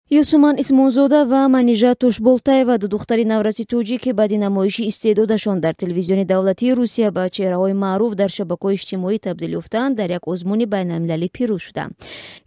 Ёсуман Исмонзода ва Манижа Тошболтаева, ду духтари навраси тоҷик, ки баъди намоиши истеъдодашон дар телевизиони давлатии Русия ба чеҳраҳои маъруф дар шабакаҳои иҷтимоӣ табдил ёфтаанд, дар як озмуни байналмилалӣ пирӯз шуданд.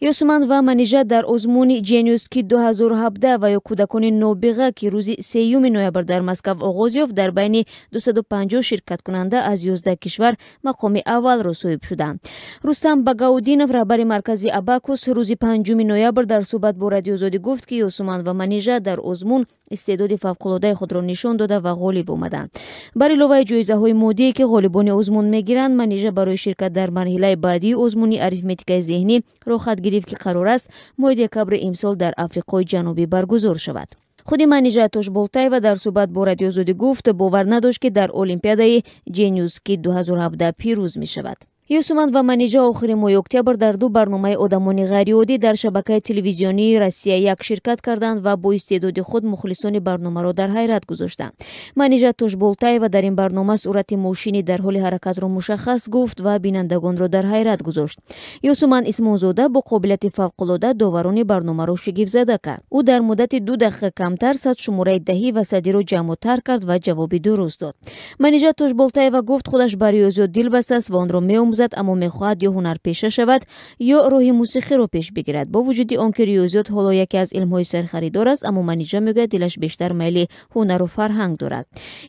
Ёсуман ва Манижа дар озмуни Genius Kid 2017 ва ё кӯдакони нобиға, ки рӯзи 3 ноябр дар Москав оғоз ёфт, дар байни 250 ширкаткунанда аз 11 кишвар мақоми аввалро соҳиб шуданд. Рустам Багаудинов, раҳбари маркази Абакус, рӯзи 5 ноябр дар суҳбат бо Радиоозодӣ гуфт, ки Ёсуман ва Манижа дар озмун истеъдоди фавқулодаи худро нишон дода ва ғолиб омаданд. Бар иловаи ҷоизаҳои моддие, ки ғолибони озмун мегиранд, Манижа барои ширкат дар марҳилаи баъдии озмуни арифметикаи зеҳнӣ роҳхат гирифт, ки қарор аст моҳи декабри имсол дар Африқои Ҷанубӣ баргузор шавад. Худи Манижа Тошболтаева дар суҳбат бо Радиоозодӣ гуфт, бовар надошт, ки дар олимпиадаи Genius Kid 2017 пирӯз мешавад. Ёсуман ва Манижа охири моҳи октябр дар ду барномаи одамони ғайриоддӣ дар шабакаи телевизионии Россия як ширкат карданд ва бо истеъдоди худ мухлисони барномаро дар ҳайрат гузоштанд. Манижа Тошболтаева дар ин барнома суръати мошини дар ҳоли ҳаракатро мушаххас гуфт ва бинандагонро дар ҳайрат гузошт. Ёсуман Исмонзода бо қобилияти фавқулода доварони барномаро шигифтзада кард. Ӯ дар муддати 2 дақиқа камтар 100 шумораи даҳӣ ва садиро ҷамъутар кард ва ҷавоби дуруст дод. Манижа Тошболтаева гуфт, худаш ба риёзиёт дилбаст аст ва онро меомӯзад, аммо мехоҳад ё ҳунарпеша шавад, ё роҳи мусиқиро пеш бигирад. Бо вуҷуди он ки риёзиёт ҳоло яке аз илмҳои сархаридор аст, аммо Манижа мегӯяд, дилаш бештар майли ҳунару фарҳанг дорад.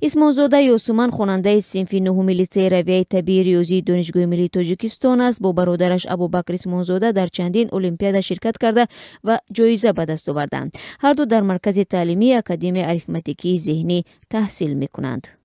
Исмонзода Ёсуман хонандаи синфи нуҳуми литсеи равияи табиии риёзии Донишгоҳи миллии Тоҷикистон аст. Бо бародараш Абубакр Исмонзода дар чандин олимпиада ширкат карда ва ҷоиза ба даст оварданд. Ҳарду дар маркази таълимии Академияи арифметикии зеҳнӣ таҳсил мекунанд.